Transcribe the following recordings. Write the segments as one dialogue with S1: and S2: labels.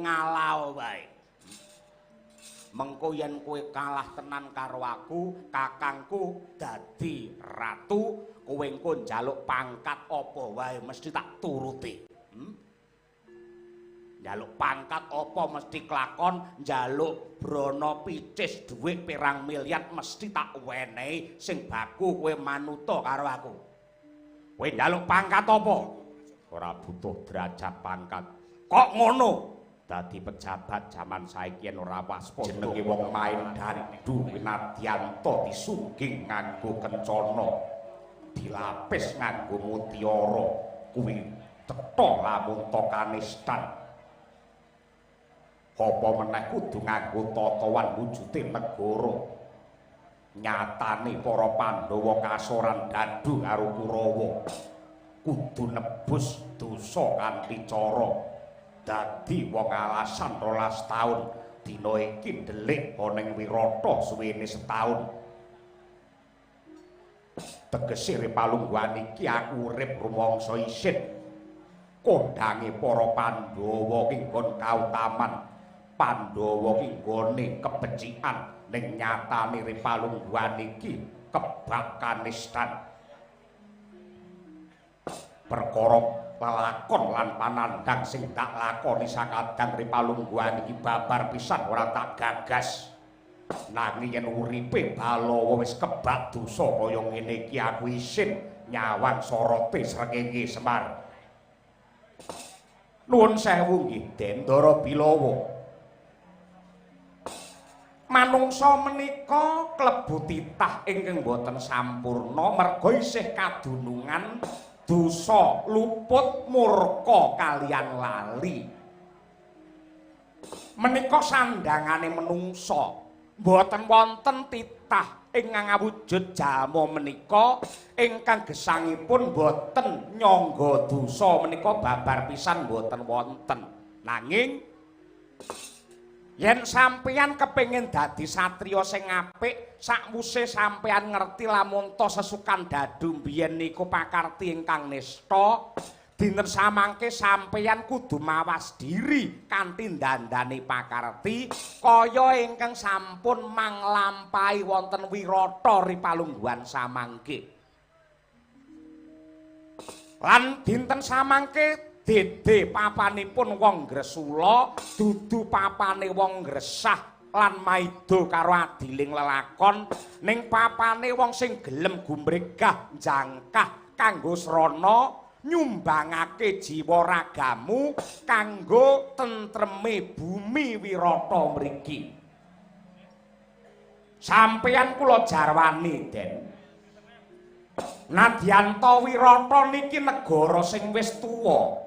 S1: Ngalah wae. Mengko yen kowe kalah tenan karo aku, kakangku dadi ratu, kowe engko njaluk pangkat apa wae mesti tak turuti. Njaluk pangkat apa mesti kelakon, njaluk brana picis dhuwit pirang miliar mesti tak wenehi, sing baku kowe manuta karo aku. Kowe njaluk pangkat apa? Ora butuh derajat pangkat. Kok ngono? Dadi pejabat jaman saiki yen ora waspada jenenge wong main dadu winadyanto disungging nganggo kencana, dilapis nganggo mutiara, kuwi cetha lamun ta kanistan. Apa meneh kudu nganggo tatawan wujude negara. Nyatane para Pandhawa kasoran dadu karo Kurawa kudu nebus dosa kanthi cara dadi wong alasan 12 taun. Dina iki ndelik ana ning Wirata suwene setaun. Tegese palungguhan iki aku urip rumangsa isin kondange para Pandhawa ki nggon kautaman, Pandhawa ki nggone kebecikan, ning nyatane palungguhan iki kebak kanistan. Perkara lelakon lan panandhang sing tak lakoni sakadang ripalungguhan iki babar pisan ora tak gagas. Nanging yen uripe Balawa wis kebak dosa kaya ngene iki aku isin nyawang sorote srengenge Semar. Nuwun sewu nggih Dendara Bilawa. Manungsa menika klebu titah ingkang boten sampurna merga isih kadunungan dosa luput murka kalian lali. Menika sandangane menungsa. Mboten wonten titah ingkang awujud jalma menika ingkang gesangipun boten nyangga dosa menika babar pisan boten wonten. Nanging yen sampeyan kepengin dadi satriya sing apik, sakwuse sampeyan ngerti lamun ta sesukan dadu mbiyen niku pakarti ingkang nista, dinten samangke sampeyan kudu mawas diri kanthi dandane pakarti kaya ingkang sampun manglampahi wonten Wirata ripalungguhan samangke. Lan dinten samangke dede papanipun wong Gresula dudu papane wong Gresah lan maida karo adiling lelakon, ning papane wong sing gelem gumregah jangkah kanggo srana nyumbangake jiwa ragamu kanggo tentreme bumi Wirata mriki. Sampeyan kula jarwani, Den. Nadyanta Wirata niki negara sing wis tuwa.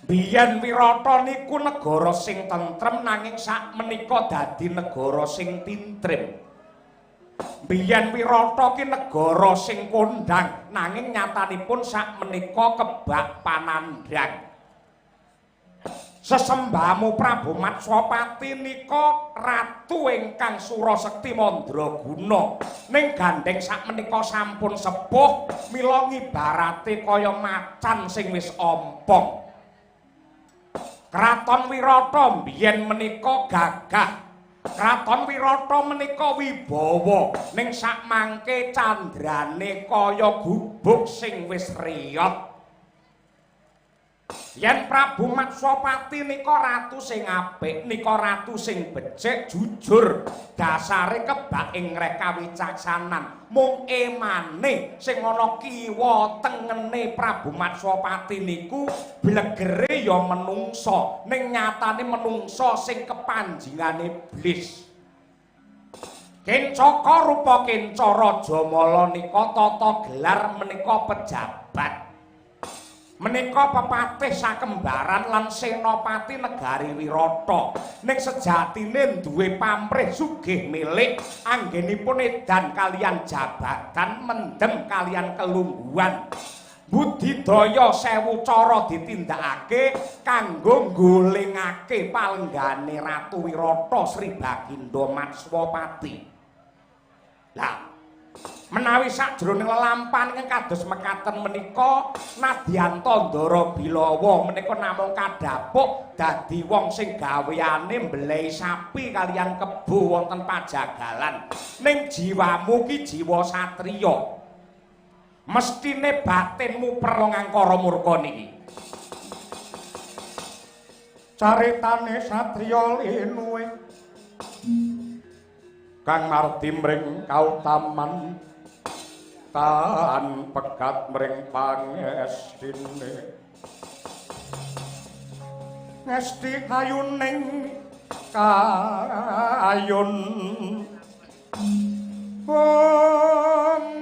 S1: Biyen Wirata niku negara sing tentrem, nanging sakmenika dadi negara sing tintrim. Biyen Wirata ki negara sing kondhang, nanging nyatanipun sakmenika kebak panandhang. Sesembahmu Prabu Matswapati nika ratu ingkang Surasekti Mandraguna, ning gandheng sakmenika sampun sepuh, mila ngibarate kaya macan sing wis ompong. Kraton Wirata biyen menika gagah, Kraton Wirata menika wibawa, ning sakmangke candrane kaya gubuk sing wis riyot. Yen Prabu Matswapati nika ratu sing apik, nika ratu sing becik, jujur, dasare kebak ing rekawicaksanan. Mung emane sing ana kiwa tengene Prabu Matswapati niku blegere ya menungsa, ning nyatane menungsa sing kepanjingane iblis. Kencaka rupa Kenca Rajamala nika tata gelar menika pejabat. Menika pepatih sakembaran lan senopati negari Wirata. Ning sejatine duwe pamrih sugih milik, anggenipun edan kalian jabatan, mendem kalian kelungguhan. Budidaya sewu cara ditindakake kanggo nggolengake palenggane Ratu Wirata Sri Baginda Matswapati. Lah, Menawi sakjroning lelampahan ingkang kados mekaten menika nadyanta Ndara Bilawa menika namung kadhapuk dadi wong sing gaweane mbelehi sapi kaliyan kebo wonten pajagalan. Ning jiwamu ki jiwa satriya. Mestine batinmu perlu ngangkara murka niki.
S2: Caritane satriya linuwe kang mardi mring kautaman tan pegat mring pangestine ngesti kayuning kayun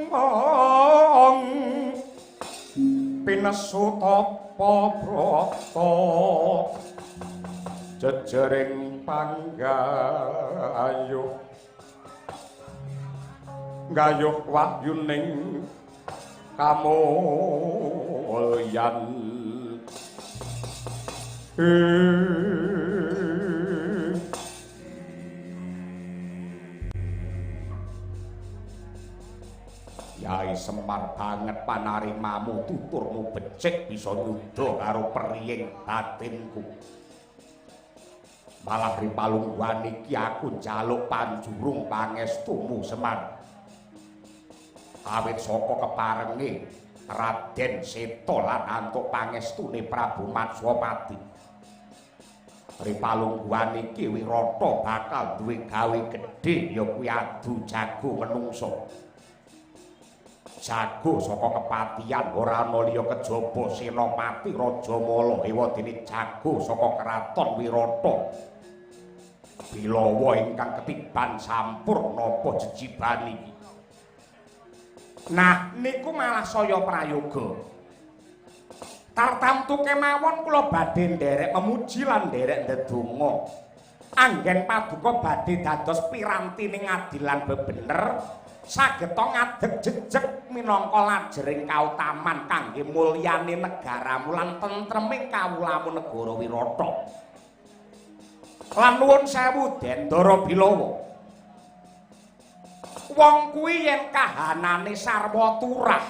S2: ong pinesu tapa brata jejering panggayuh gayuh wahyuning kamulyan.
S1: Yai Semar banget panarimamu, tuturmu becik bisa nyuda karo periying batinku. Malah ripalungguhan iki aku njaluk panjurung pangestumu Semar. Awit saka keparenge Raden Seta lan antuk pangestune Prabu Matswapati. Ripalungguhan iki Wirata bakal duwe gawe gedhe ya kuwi adu jago menungsa. Jago saka kepatihan ora ana liya kejaba Senopati Raja Mala ewadene jago saka kraton Wirata. Bilawa ingkang ketiban sampurna apa jejiban iki. Nah niku malah saya prayoga. Tartamtu kemawon kula badhe nderek memuji lan nderek ndedonga. Anggen paduka badhe dados piranti ning adilan bebener sageta ngadeg jejeg minangka lajering kautaman kangge mulyane negaramu lan tentreming kawulamu negara Wirata. Lan nuwun sewu Den Ndara Bilawa. Wong kuwi yen kahanane sarwa turah.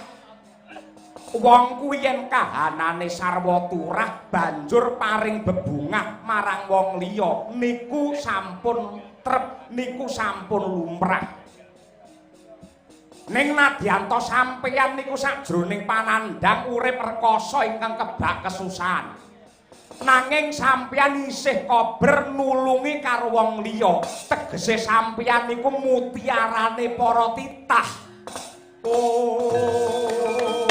S1: Wong kuwi yen kahanane sarwa turah banjur paring bebungah marang wong liya niku sampun trep, niku sampun lumrah. Ning nadyanta sampeyan niku sakjroning panandhang urip rekoso ingkang kebak kesusahan. Nanging sampeyan isih kober nulungi karo wong liya, tegese sampeyan niku mutiarane para titah. Oh.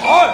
S1: Oi.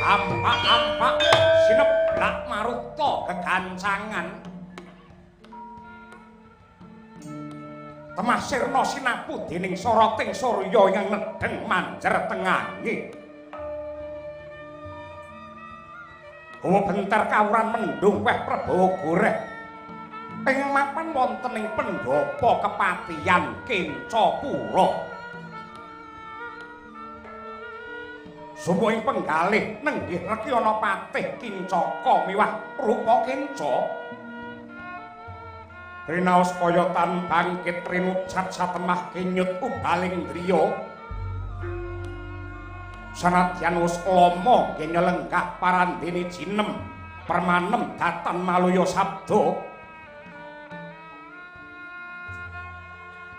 S1: Ampak-ampak sineblak maruta gegancangan. Temah sirna sinapu dening soroting surya ingkang nedheng manjer tengange. Hawa bentar kawuran mendung weh prabawa goreh. Ing mapan wonten ing pendhapa kepatihan Kencapura. Sumbo ing penggalih nenggih Rekyana Patih Kincaka miwah rupa kenca. Rinaos kaya tan bangkit rinucat satemah kinyut ubaling driya. Sanadyan wis lama genya lenggah parandene jinem permanem datan maluya sabda.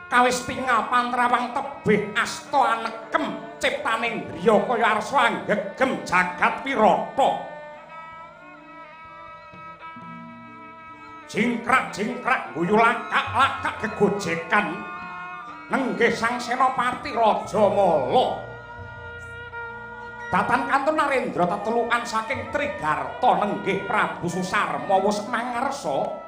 S1: Kawis tingal pantrawang tebih asta anekem ciptaning driya kaya arsa anggegem jagat wirata. Jingkrak-jingkrak guyu lakak-lakak gegojekan nenggih Sang Senopati Rajamala. Datan kantun narendra tetelukan saking Trigarta nenggih Prabu Susarma wus mangarsa.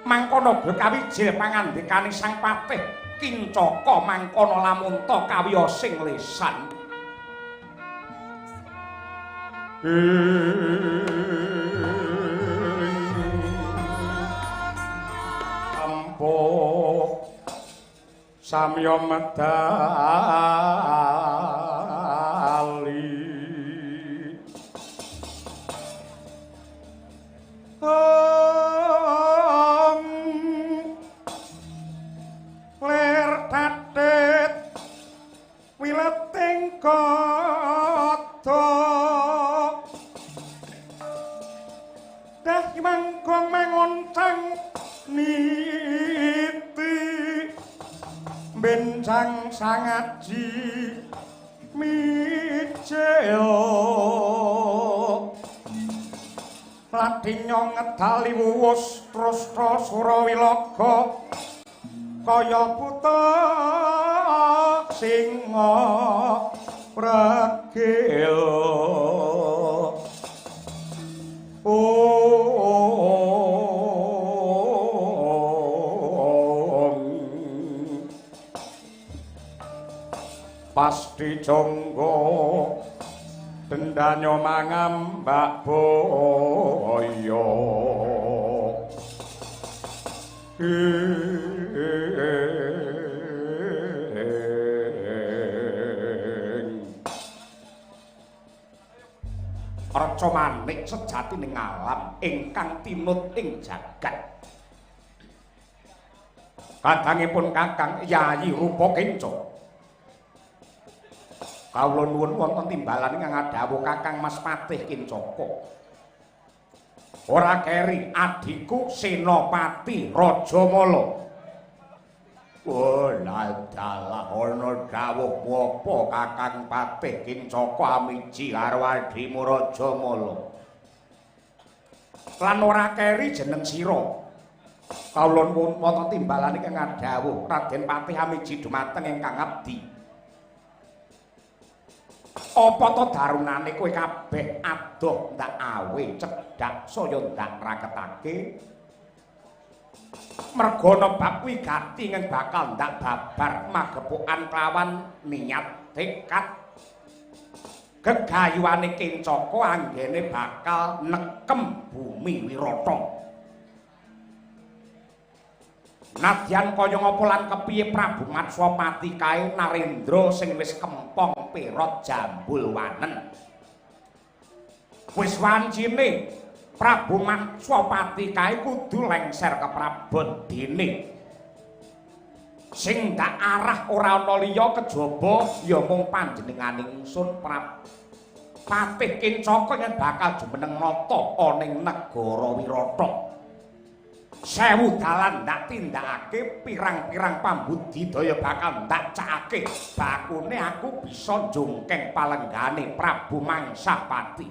S1: Mangkono kawijil pangandikane Sang Patih Kincaka mangkono lamunta kawiyosing lisan.
S2: Ampuh samya medali lir tatit wileting kada dah mangkong mangoncang niti bencang sangaji mijil Ladinya ngedali wuwus trusta surawilaga kaya buta singa pragil. Pasti jonggo dendanyo mangambak boyo.
S1: Reca manik sejatining alam ingkang tinut ing jagat. Kadangipun Kakang Yayi Rupa Kenca. Kawula nuwun wonten timbalan ingkang ngadhawuh Kakang Mas Patih Kincaka. Ora keri adhiku Senopati Rajamala. Oh ladalah ana dawuh apa Kakang Patih Kincaka amiji karo adhimu Rajamala. Lan ora keri jeneng sira. Kawula nuwun wonten timbalan ingkang ngadhawuh Raden Patih amiji dumateng ingkang abdi. Apa to darunane kowe kabeh adoh ndak awe cedhak saya ndak raketake. Merga ana bab wigati ingkang bakal ndak babar magepokan kelawan niat tekad. Gegayuhane Kincaka anggene bakal nekem bumi Wirata. Nadyan kaya ngapa lan kepiye Prabu Matswapati kae Narendra sing wis kempong perot jambul wanen. Wis wancine Prabu Matswapati kae kudu lengser keprabon dene. Sing ndak arah ora ana liya kejaba ya mung panjenengane ingsun Prabu Patih Kencaka yen bakal jumeneng nata ana ing negara Wirata. Sewu dalan ndak tindakake pirang-pirang pambudidaya bakal ndak cakake. Bakune aku bisa njungkeng palenggane Prabu Mangsapati.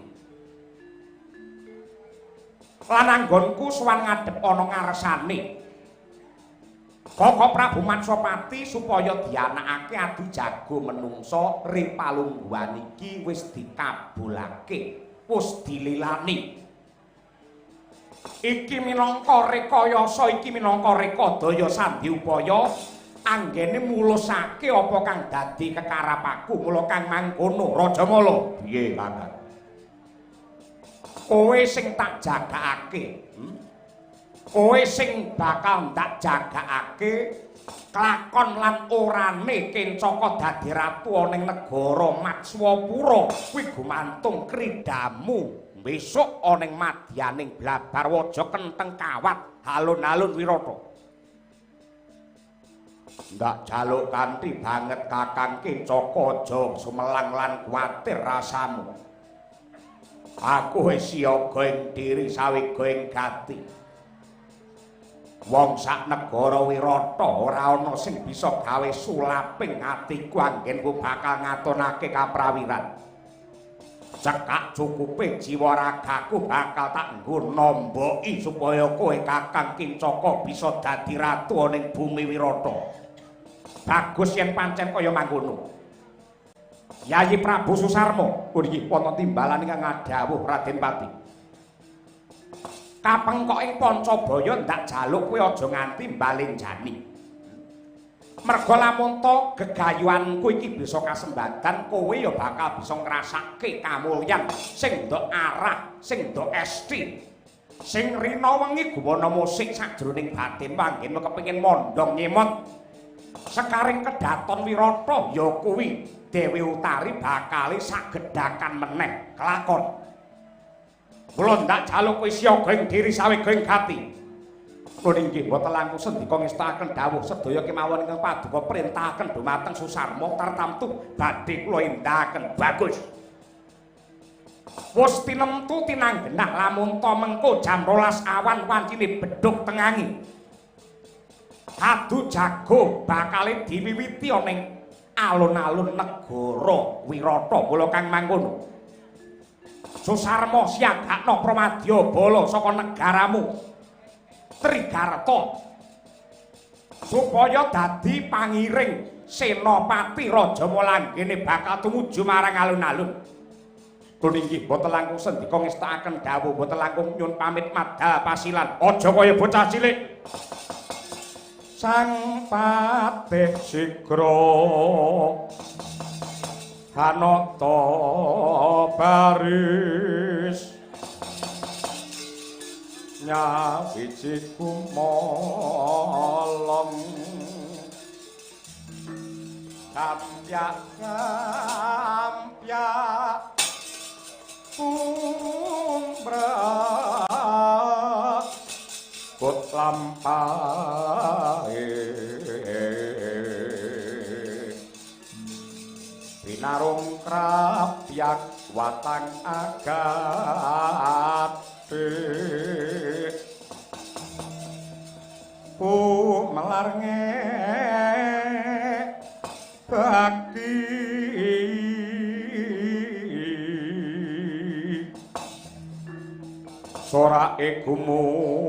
S1: Lan anggonku sowan ngadhep ana ngarsane Koko Prabu Matswapati supaya dianakake adu jago menungsa ri palungguhan iki wis dikabulake, wis dililani. Iki minangka rekayasa, iki minangka rekadaya sandhi upaya anggene mulusake apa kang dadi kekarapaku. Mula kang mangkono Rajamala. Piye Kakang? Kowe sing tak jagakake, Kowe sing bakal ndak jagakake kelakon lan orane Kencaka dadi ratu ana ing negara Matswapura kuwi gumantung kridamu. Besok ana ing madyaning blabar waja kentheng kawat alun-alun Wirata. Ndak jaluk kanthi banget Kakang Kencaka, aja sumelang lan kuwatir rasamu. Aku wis siaga ing diri sawega ing gati. Wong sak negara Wirata ora ana sing bisa gawe sulaping atiku anggenku bakal ngatonake kaprawiran. Cekak cukupe jiwa ragaku bakal tak nggo nomboki supaya kowe Kakang Kencaka bisa dadi ratu ana ing bumi Wirata. Bagus yen pancen kaya mangkono. Yayi Prabu Susarma, niki wonten timbalan ingkang ngadhawuh Raden Pati. Kapengkok ing Pancabaya ndak jaluk kowe aja nganti mbalenjani. Merga lamun ta gegayuhanku iki bisa kasembadan, kowe ya bakal bisa ngrasake kamulyan sing ndok arah, sing ndok esti. Sing rina wengi guwana musik sajroning batin panggen kepengin mondhong nyemot. Sekaring kedaton Wirata ya kuwi Dewi Utari bakale sagedhakan meneh kelakon. Kula ndak jaluk kowe siaga ing diri sawega ing gati. Kula inggih boten langkung sendika ngestakaken dawuh sedaya kemawon ingkang paduka perintahaken dumateng Susarma tartamtu badhe kula indhaken. Bagus. Wis tinemtu tinanggenah lamun ta mengko jam 12 awan wancine bedhug tengangi. Adu jago bakale diwiwiti ana ing alun-alun negara Wirata. Mula kang mangkono Susarma siagakno pramadya bala saka negaramu Trigarta supaya dadi pangiring senopati Rajamala anggene bakal tumuju marang alun-alun. Kula inggih boten langkung sendika ngestakaken dawuh, boten langkung nyun pamit madal pasilan. Aja kaya bocah cilik.
S2: Sang Patih sigra hanata baris nyawiji kumolong kampyak kampyak kumbrah kut lampahe binarung krapyak watang agate ku melarnge bakti sorake gumurung.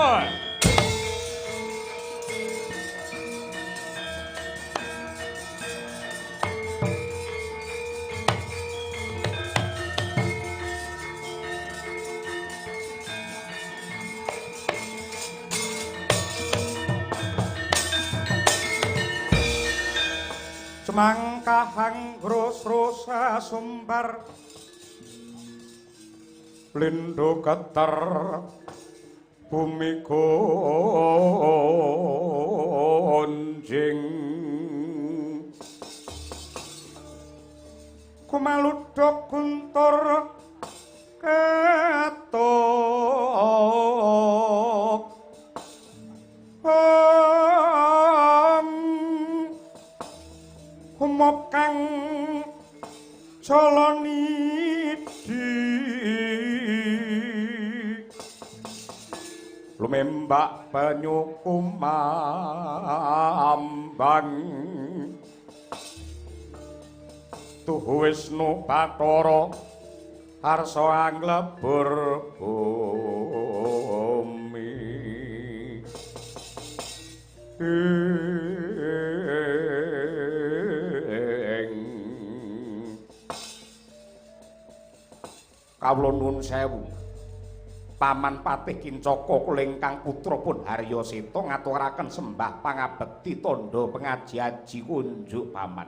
S1: Oi.
S2: Cemangkahang grosrosa sumbar lindo geter bumi gonjing kumaluduk guntur ketuk humop kang jalanidi lumembak banyu kumambang tuhu Wisnu Bathara arsa anglebur bumi.
S1: Kawula nuwun sewu. Paman Patih Kincaka kula ingkang putra pun Harya Seta ngaturaken sembah pangabekti tandha pengaji-aji kunjuk paman.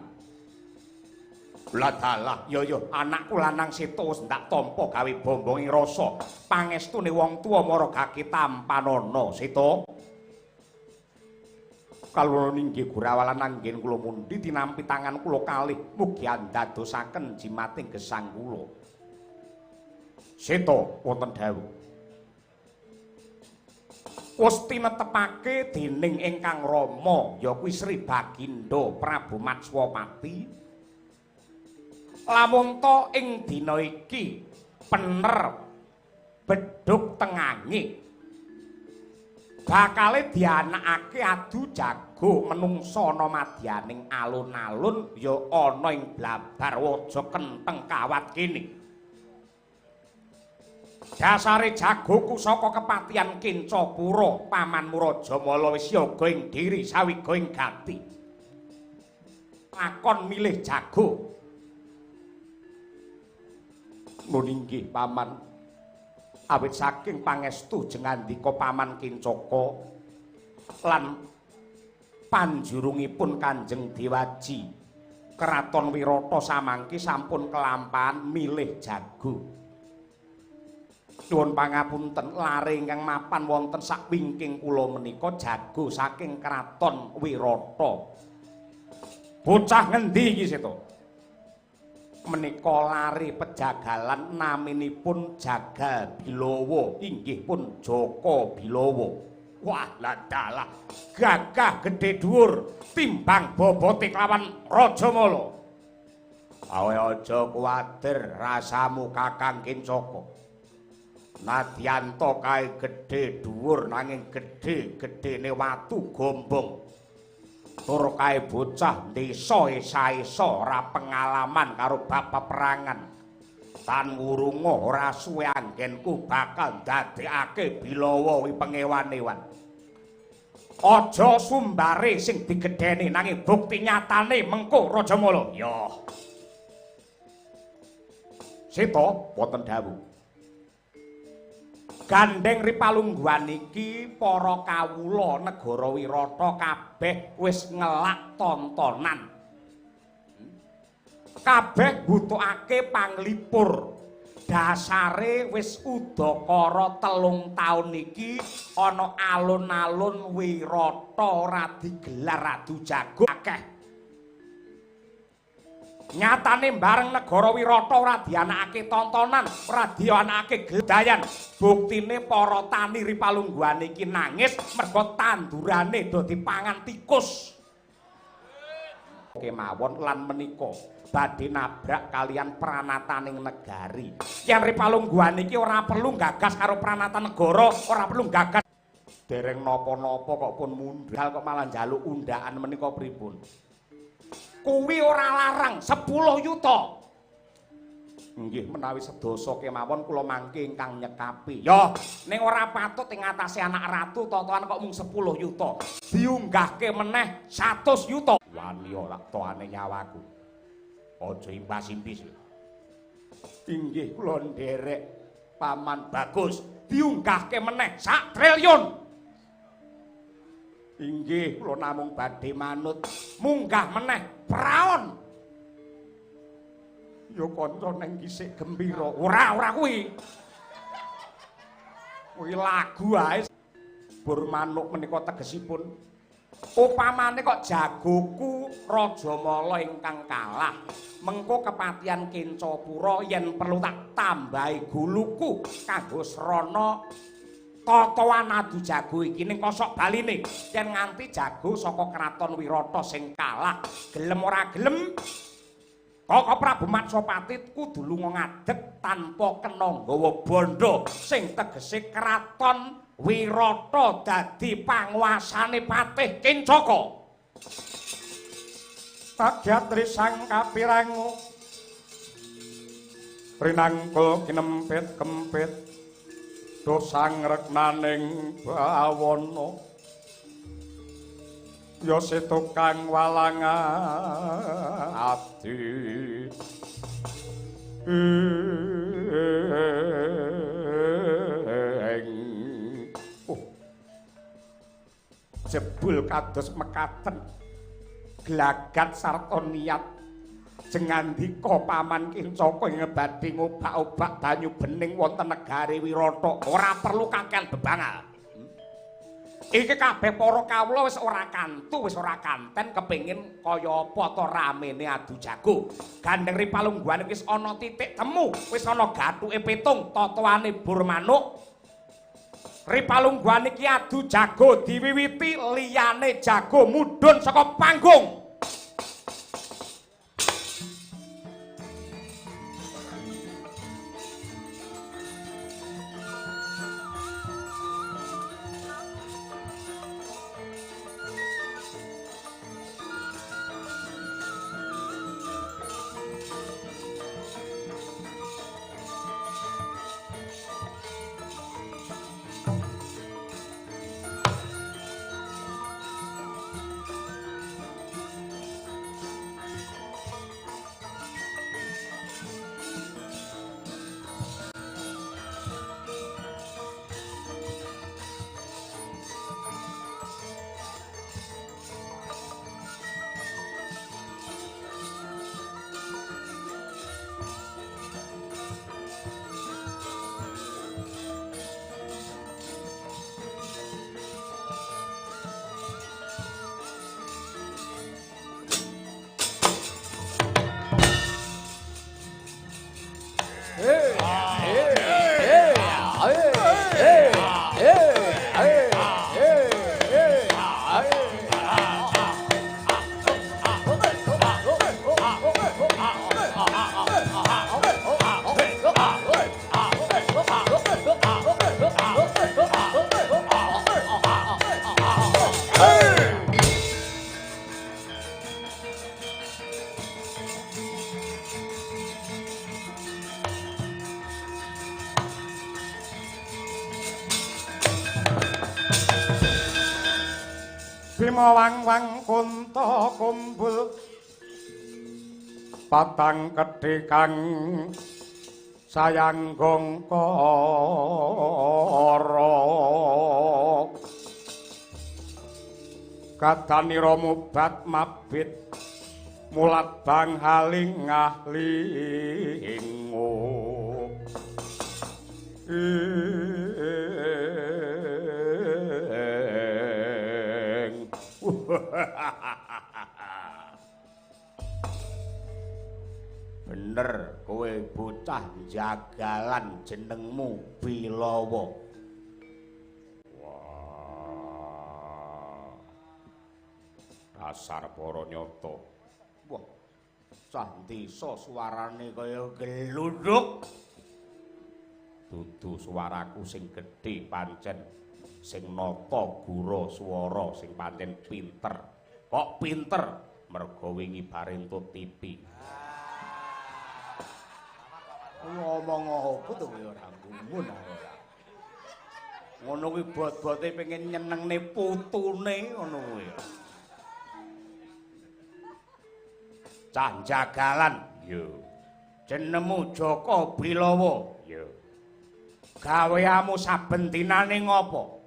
S1: Lah dalah ya ya anakku lanang Seta wis ndak tampa gawe bombonge rasa. Pangestune wong tuwa maragake tampanana Seta. Kawula ninggih gurawalan anggen kula mundhi tinampi tangan kula kalih mugi andadosaken jimating gesang kula. Seta wonten dawuh. Wis tinetepake dening ingkang rama ya kuwi Sri Baginda Prabu Matswapati. Lamun ta ing dina iki pener bedhug tengange bakale dianakake adu jago menungsa ana madyaning alun-alun ya ana ing blabar waja kentheng kawat kene. Dasare jagoku saka kepatihan Kincapura, pamanmu Rajamala wis yoga ing diri sawiga ing gati. Lakon milih jago. Nun inggih paman. Awit saking pangestu jengandika paman Kincaka lan panjurungipun Kanjeng Dewaji Kraton Wirata samangke sampun kelampahan milih jago. Nuwun pangapunten lare ingkang mapan wonten sakwingking kula menika jago saking Kraton Wirata. Bocah ngendi iki Seta? Menika lare pejagalan naminipun Jagal Bilawa, inggih pun Jaka Bilawa. Wah, lah dalah gagah gedhe dhuwur timbang bobote kelawan Rajamala. Awe aja kuwatir rasamu Kakang Kincaka. Nadyanto kae gedhe dhuwur nanging gedhe-gedhene watu gombong. Tur kae bocah desa esa-esa ora pengalaman karo bab peperangan. Tan wurunga ora suwe anggenku bakal ndadekake Bilawa wi pengewan-ewan. Aja sumbare sing digedheni nanging bukti nyatane mengko Rajamala. Ya. Seta wonten dawuh. Gandeng ripalungguhan iki para kawula negara Wirata kabeh wis ngelak tontonan. Kabeh butuhake panglipur. Dasare wis udakara 3 taun iki ana alun-alun Wirata ora digelar adu jago akeh. Nyatane bareng negara Wirata ora dianakake tontonan, ora dianakake gedayan. Buktine para tani ripalungguhan iki nangis mergo tandurane do dipangan tikus. Kemawon lan menika badhe nabrak kalian pranataning negari. Yen ripalungguhan iki ora perlu gagas karo pranatan negara, ora perlu gagas. Dereng napa-napa kok pun mundhal kok malah njaluk undaan menika pripun? Kuwi ora larang 10 yuta. Nggih menawi sedasa kemawon kula mangke ingkang nyekapi. Ya, ning ora patut ing atase anak ratu totoan kok mung 10 yuta. Diunggahke meneh 100 yuta. Wani ora toane nyawaku. Aja impas-impis. Inggih kula nderek Paman Bagus. Diunggahke meneh 1 triliun. Inggih kula namung badhe manut. Munggah meneh praon. Ya kanca neng kisik gembira. Ora, ora kuwi. Kuwi lagu ae. Bur manuk menika tegesipun upamane kok jagoku Rajamala ingkang kalah, mengko kepatihan Kencapura yen perlu tak tambahi guluku kanggo srana totoan adu jago iki ning kosok baline. Yen nganti jago saka kraton Wirata sing kalah, gelem ora gelem Kaka Prabu Matsapati kudu lunga ngadeg tanpa kena nggawa bandha sing tegese kraton Wirata dadi panguasane Patih Kencaka.
S2: Tagyatri sang kapirangu rinangkul kinempit kempit dosang reknaning bawana ya setukang walang ati.
S1: Jebul kados mekaten glagat sarta niat jengandika Paman Kencaka ing badhe ngobak-obak banyu bening wonten negari Wirata. Ora perlu kakean bebangal. Iki kabeh para kawula wis ora kantu, wis ora kanten kepengin kaya apa to ramene adu jago. Gandeng ri palungguhane wis ana titik temu, wis ana gathuke pitung, totoane bur manuk. Ri palungguhane iki adu jago diwiwiti liyane jago mudhun saka panggung.
S2: Bima wang-wang kunta kumbul patang kedhe kang sayang gongkara kadanira mubat mabit mulat bang haling ahlingu.
S1: Bener kowe bocah jagalan jenengmu Bilawa.
S2: Wah, dasar para nyata.
S1: Wah, cah desa suarane kaya gelunduk. Dudu suaraku sing gedhe pancen sing nata gura swara sing pancen pinter. Kok pinter? Mergo wingi bar entuk TV. Ngomong apa to kowe ora gumun ora. Ngono kuwi bot-bote pengen nyenengne putune ngono kuwi. Cah jagalan.
S2: Yo.
S1: Jenengmu Jaka Bilawa.
S2: Yo.
S1: Gaweamu saben dinane ngopo?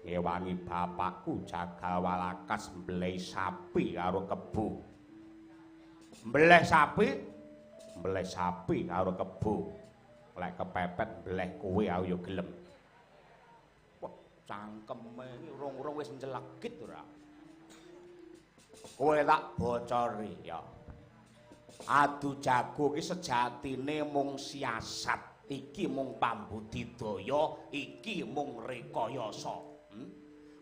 S1: Ngewangi bapakku jagal walakas mbeleh sapi karo kebo. Mbeleh sapi? Mbeleh sapi karo kebo. Lek kepepet mbeleh kowe aku ya gelem. Wah, cangkeme urung-urung wis njelekit ora. Kowe tak bocori ya. Adu jago ki sejatine mung siasat, iki mung pambudidaya, iki mung rekayasa.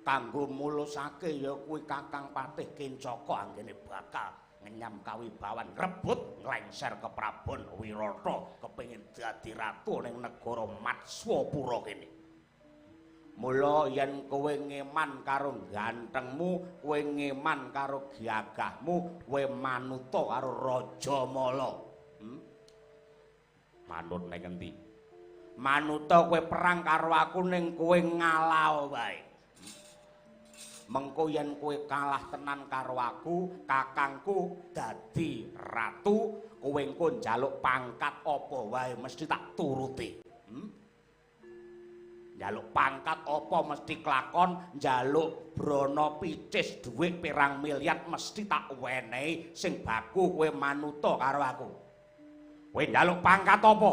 S1: Kanggo mulusake ya kuwi Kakang Patih Kencaka anggene bakal ngenyam kawibawan, rebut nglengser ke Prabon Wirata, kepengin dadi ratu ning negara Matswapura kene. Mula yen kowe ngeman karo gantengmu, kowe ngeman karo gagahmu, kowe manuta karo Rajamala. Manut ning endi? Manuta kowe perang karo aku ning kowe ngalah wae. Mengko yen kowe kalah tenan karo aku, kakangku dadi ratu, kowe engko njaluk pangkat apa wae mesti tak turuti. Njaluk pangkat apa mesti kelakon, njaluk brana picis dhuwit pirang miliar mesti tak wenehi, sing baku kowe manuta karo aku. Kowe njaluk pangkat apa?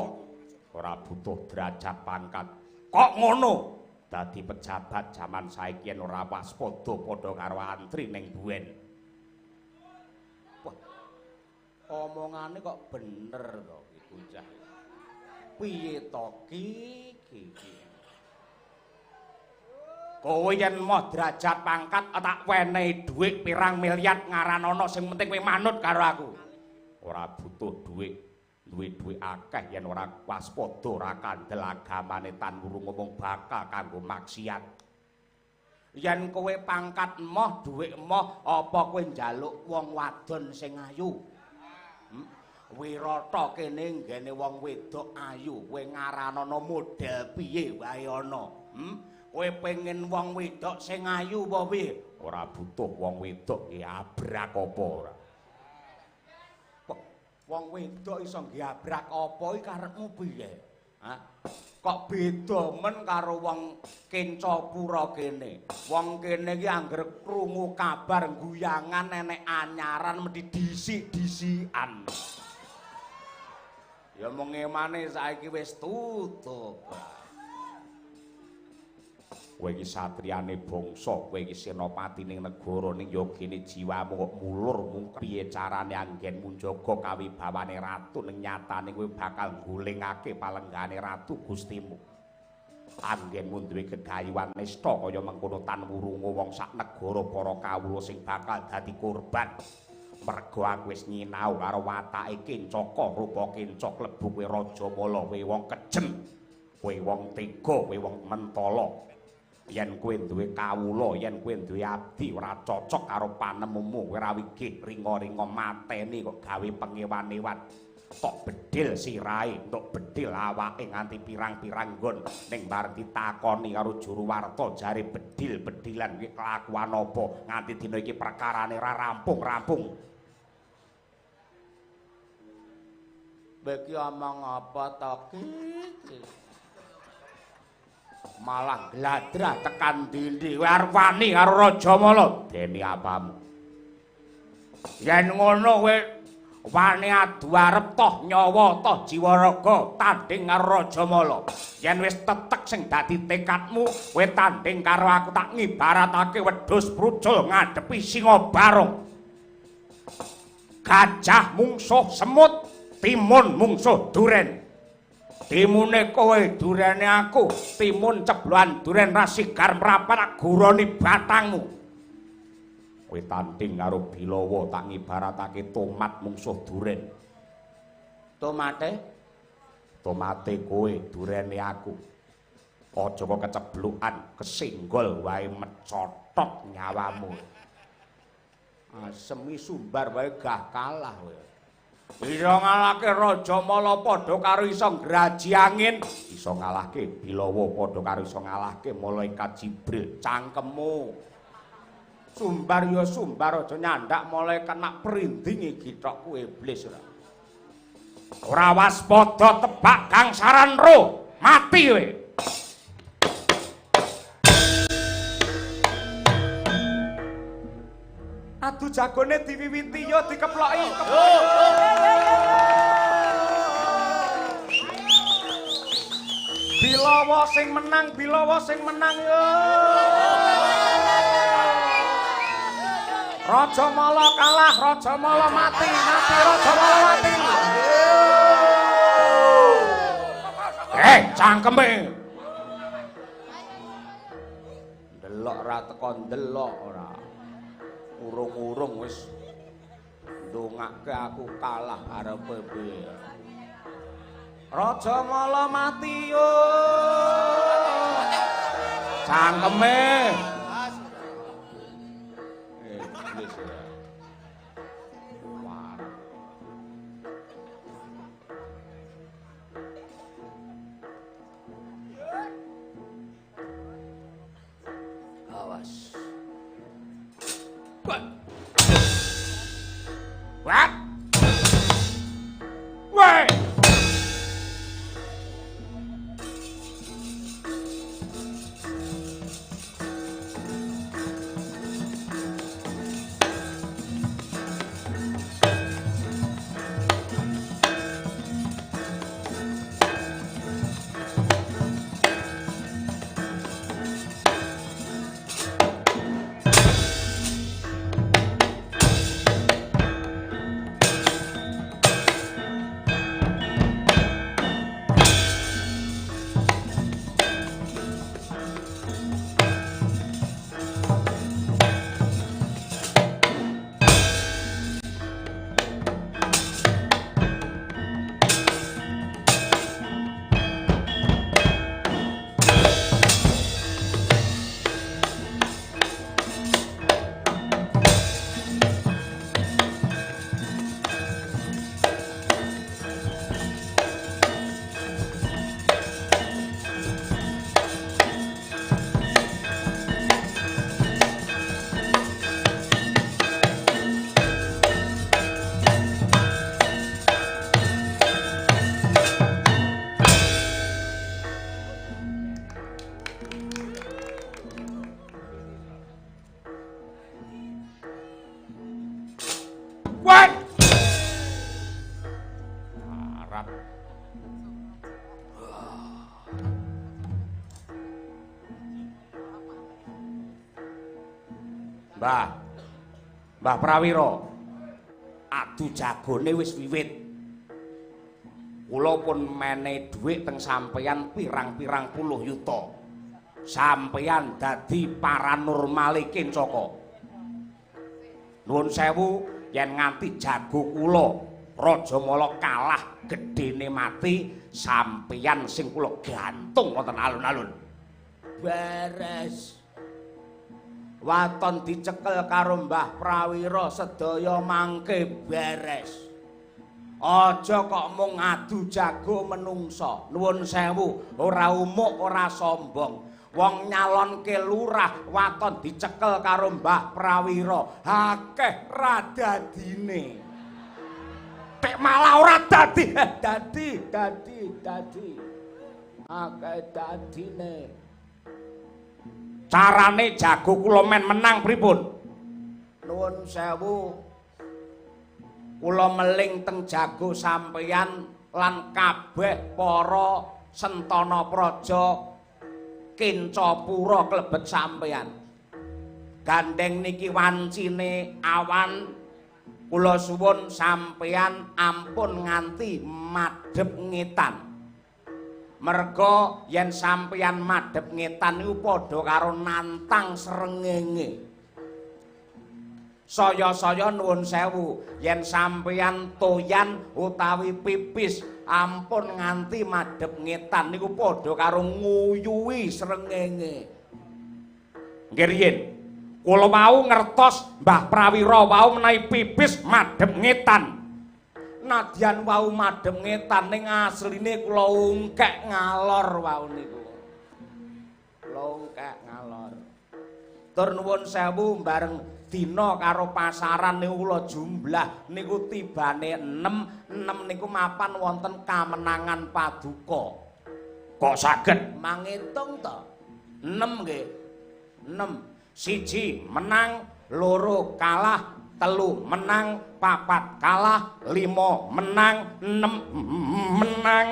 S2: Ora butuh derajat pangkat.
S1: Kok ngono? Dadi pejabat jaman saiki yen ora waspada padha karo antri ning buwen. Wah. Omongane kok bener to iki bocah. Piye to ki iki? Kowe yen moh derajat pangkat tak wenehi dhuwit pirang miliar ngaranana, sing penting kowe manut karo aku.
S2: Ora butuh dhuwit. Duwe dhuwit akeh yen ora waspada ora kandel agamane tan wurung ngomong bakal kanggo maksiat.
S1: Yen kowe pangkat emoh dhuwit emoh, apa kowe njaluk wong wadon sing ayu? Wirata kene nggene wong wedok ayu, kowe ngaranana model piye wae ana. Kowe pengen wong wedok sing ayu apa piye?
S2: Ora butuh wong wedok nggih abrak apa ora.
S1: Wong wedok iso nggabrak apa iki karepmu piye? Hah? Kok beda men karo wong Kencapura kene. Wong kene iki angger krungu kabar guyangan nenek anyaran mesti disik-disikan. Ya mung emane saiki wis tutup.
S2: Kowe iki satriyane bangsa, kowe iki senopati ning negara, ning ya gene jiwamu kok mulur mung piye carane anggenmu njaga kawibawane ratu ning nyatane kowe bakal nggulingake palenggane ratu gustimu. Anggenmu duwe gegayuhan nista kaya mengkono tan wurunga wong sak negara para kawula sing bakal dadi korban. Mergo aku wis nyinau karo watake Kencaka, rupa Kenca klebu kowe Rajamala, kowe wong kejem, kowe wong tega, kowe wong mentala. Yen kowe duwe kawula, yen kowe duwe abdi ora cocok karo panemumu, kowe ora wigih ringa-ringa mateni kok gawe pengewan-ewan. Tok bedil sirahe, tok bedil awake nganti pirang-pirang nggon ning bareng ditakoni karo juru warta jare bedil-bedilan kuwi kelakuan apa nganti dina iki perkarane ora rampung-rampung.
S1: Kowe iki omong apa to ki? Malah gladrah tekan dindi kowe arep wani karo Rajamala.
S2: Dene apamu?
S1: Yen ngono kowe wani adu arep toh nyawa toh jiwa raga tanding karo Rajamala. Yen wis tetek sing dadi tekadmu, kowe tanding karo aku tak ngibaratake wedhus prucul ngadepi singa barong. Gajah mungsuh semut, timun mungsuh duren. Timune kowe durene aku, timun cebloan duren rasigar mrapat guroni batangmu.
S2: Kowe tanding karo Bilawa tak ngibaratake tomat mungsuh duren.
S1: Tomate?
S2: Tomate kowe durene aku. Aja kok keceblokan, kesenggol wae mecotot nyawamu.
S1: Asem sumbar wae gah kalah kowe. Iso ngalahke Raja Mala padha karo iso ngraji angin, iso ngalahke Bilawa padha karo iso ngalahke malaikat Jibril. Cangkemmu. Sumbar ya sumbar, aja nyandak malaikat nak prindinge githokku iblis ora. Ora waspada tebak gangsaran roh, mati kowe. Adu jagone diwiwiti ya dikeploki, keploki. Bilawa sing menang, Bilawa sing menang yo. Raja Mala kalah, Raja Mala mati, mati Raja Mala mati. Cangkeme. Ndelok ra teko ndelok ora. Urung-urung wis ndongake aku kalah arepe piye. Raja Mala mati yo. Cangkeme. Iblis ya. Wareg. Awas. Wat? Woi. Mbah, Mbah Prawira, adu jagone wis wiwit. Kula pun menehi dhuwit teng sampeyan pirang-pirang puluh yuta. Sampeyan dadi paranormale Kencaka. Nuwun sewu yen nganti jago kula Raja Mala kalah gedene mati, sampeyan sing kula gantung wonten alun-alun. Beres. Waton dicekel karo Mbah Prawira sedaya mangke beres. Aja kok mung adu jago menungsa. Nuwun sewu, ora umuk ora sombong. Wong nyalonke lurah waton dicekel karo Mbah Prawira, akeh radadine. Tek malah ora dadi, dadi, dadi, dadi. Akeh dadine. Carane jago kula men menang pripun? Nuwun sewu. Kula meling teng jago sampeyan lan kabeh para sentana praja Kencapura klebet sampeyan. Gandeng niki wancine awan, kula suwun sampeyan ampun nganti madhep ngetan. Merga yen sampeyan madhep ngetan niku padha karo nantang srengenge. Saya-saya nuwun sewu, yen sampeyan toyan utawi pipis ampun nganti madhep ngetan niku padha karo nguyuhi srengenge. Nggih riyin, kula wau ngertos Mbah Prawira wau menawi pipis madhep ngetan. Nadyan wau madhep ngetan ning asline kula ungkek ngalor wau niku. Kula ungkek ngalor. Tur nuwun sewu bareng dina karo pasaran niku kula jumlah niku tibane 6, 6 niku mapan wonten kamenangan paduka.
S2: Kok saged
S1: mangitung to? 6 nggih. 6. 1 menang, 2 kalah, 3 menang, 4 kalah, 5 menang, 6 menang.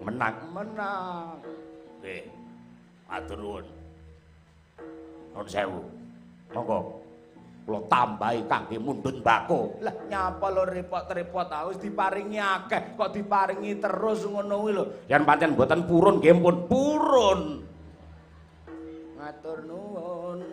S2: Menang,
S1: menang.
S2: Nggih. Matur nuwun. Nuwun sewu. Monggo kula tambahi kangge mundhut mbako.
S1: Lah nyapa lho repot-repot ah wis diparingi akeh kok diparingi terus ngono kuwi lho.
S2: Yen pancen mboten purun nggih pun purun.
S1: Matur nuwun.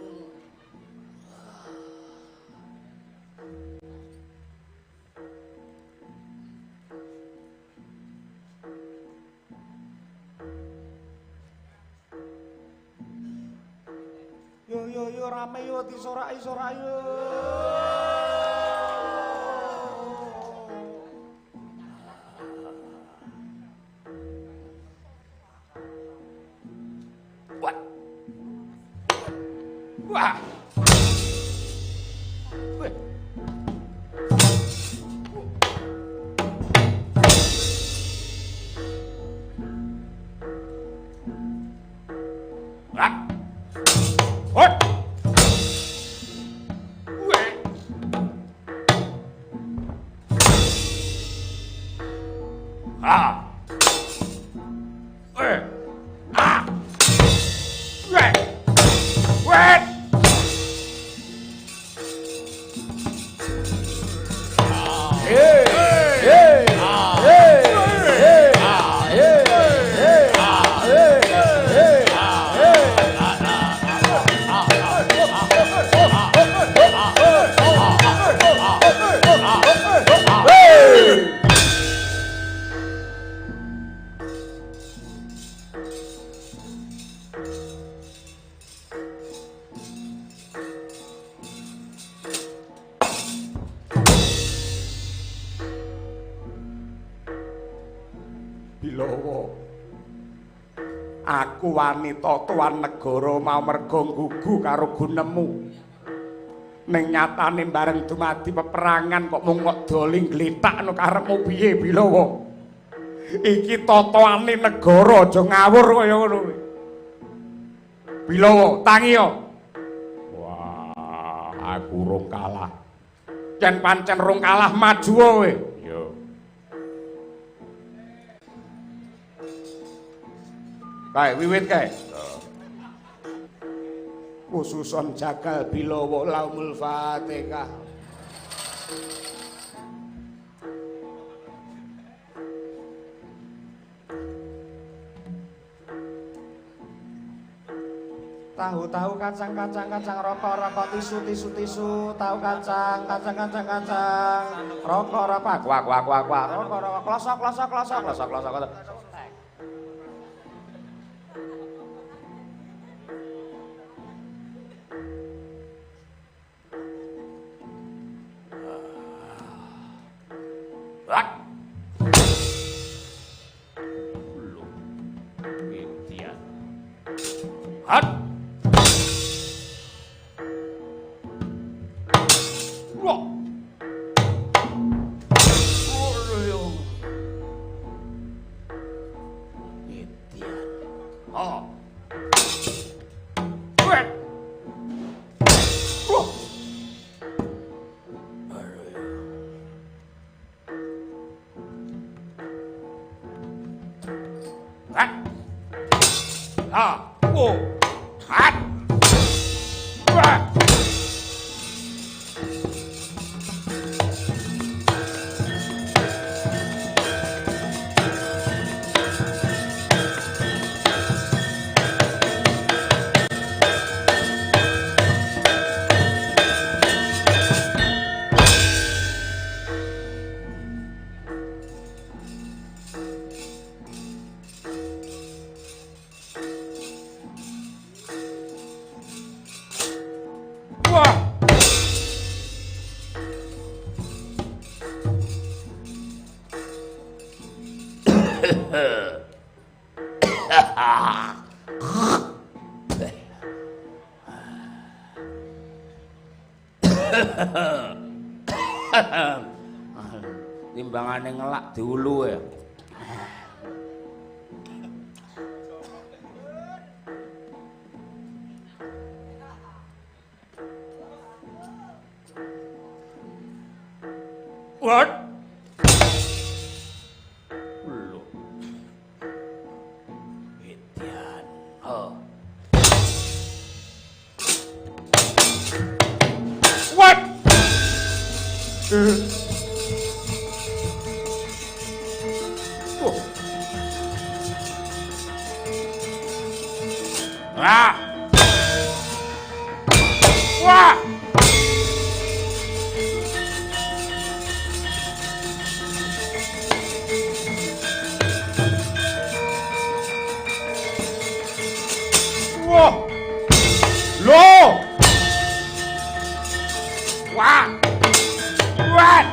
S1: Yo yo yo rame yo disoraki soraki yo.
S2: Wah. Wah. Wih. Wah. Hot. Weh. Ah. Eh. Ah. Weh. Weh.
S1: Hey. Hey. Hey. Hey. Hey. Hey. Hey. Hey.
S2: Bilawa aku wanita tuan negara mau merga nggugu karo gunemu. Ning nyatane bareng dumadi peperangan kok mung kok doli glethakno karepmu piye Bilawa? Iki tataane negara aja ngawur kaya ngono kuwi. Bilawa tangiya. Wah, aku rung kalah. Yen pancen rung kalah maju kowe. Yo. Kae wiwit kae.
S1: Khususon jagal Bilawa laumul Fatihah. Tahu-tahu kacang-kacang kacang rokok-rokok tisu-tisu tisu tahu kacang kacang-kacang kacang rokok-rokok
S2: kuak kuak kuak kuak
S1: rokok-rokok klosok klosok klosok klosok klosok klosok.
S2: Hat. Wah. Edian. Ah. Wet. Wah. Hat. Ah. Oh. Hat. Wah.
S1: Timbangane ngelak diulu ya. What? Lho. Edian. Oh. What? Oh. Ah. Wah. Wah. Loh. Wah. Wah.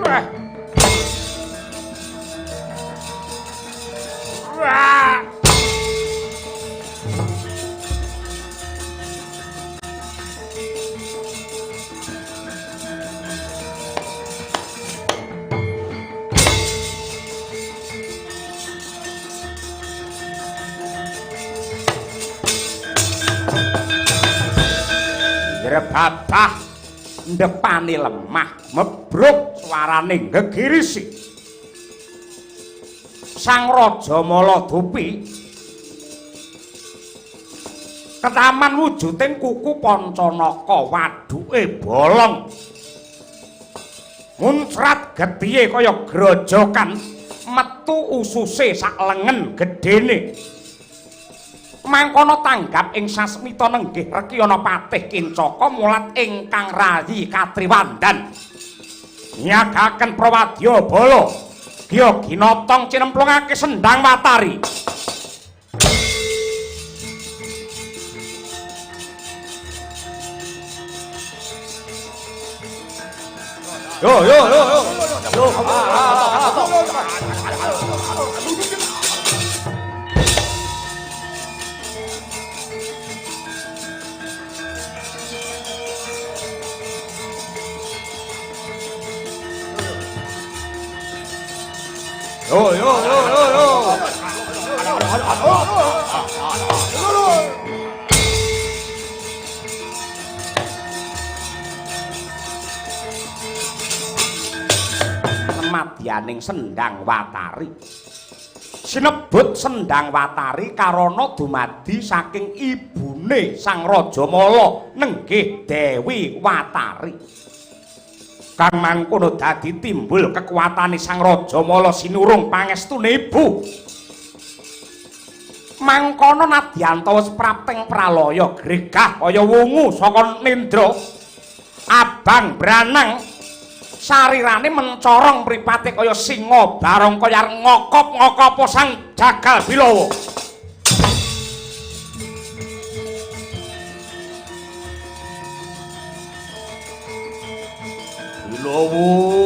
S1: Wah. Wah. Grebabah ndepane lemah mebruk suarane gegirisi. Sang Raja Maladupi ketaman wujuding kuku Pancanaka, waduke bolong muncrat getihe kaya grojokan, metu ususe sak lengen gedene. Mangkono tanggap ing sasmita nenggih Rekyana Patih Kincaka mulat ingkang rayi Katriwandan nyagaken prawadya bala giya ginatong cinemplungake Sendang Watari. Yo yo yo yo. Yo. Yo yo yo yo yo. Madyaning Sendang Watari. Sinebut Sendang Watari karana dumadi saking ibune Sang Raja Mala nenggih Dewi Watari. Kang mangkono dadi timbul kekuatane Sang Raja Mala sinurung pangestune ibu. Mangkono nadyanta wis prapteng pralaya gregah kaya wungu saka nendra, abang branang, sarirane mencorong mripate kaya singa barong kaya ngokop-ngokopo sang jagal bilawa. Bilawa.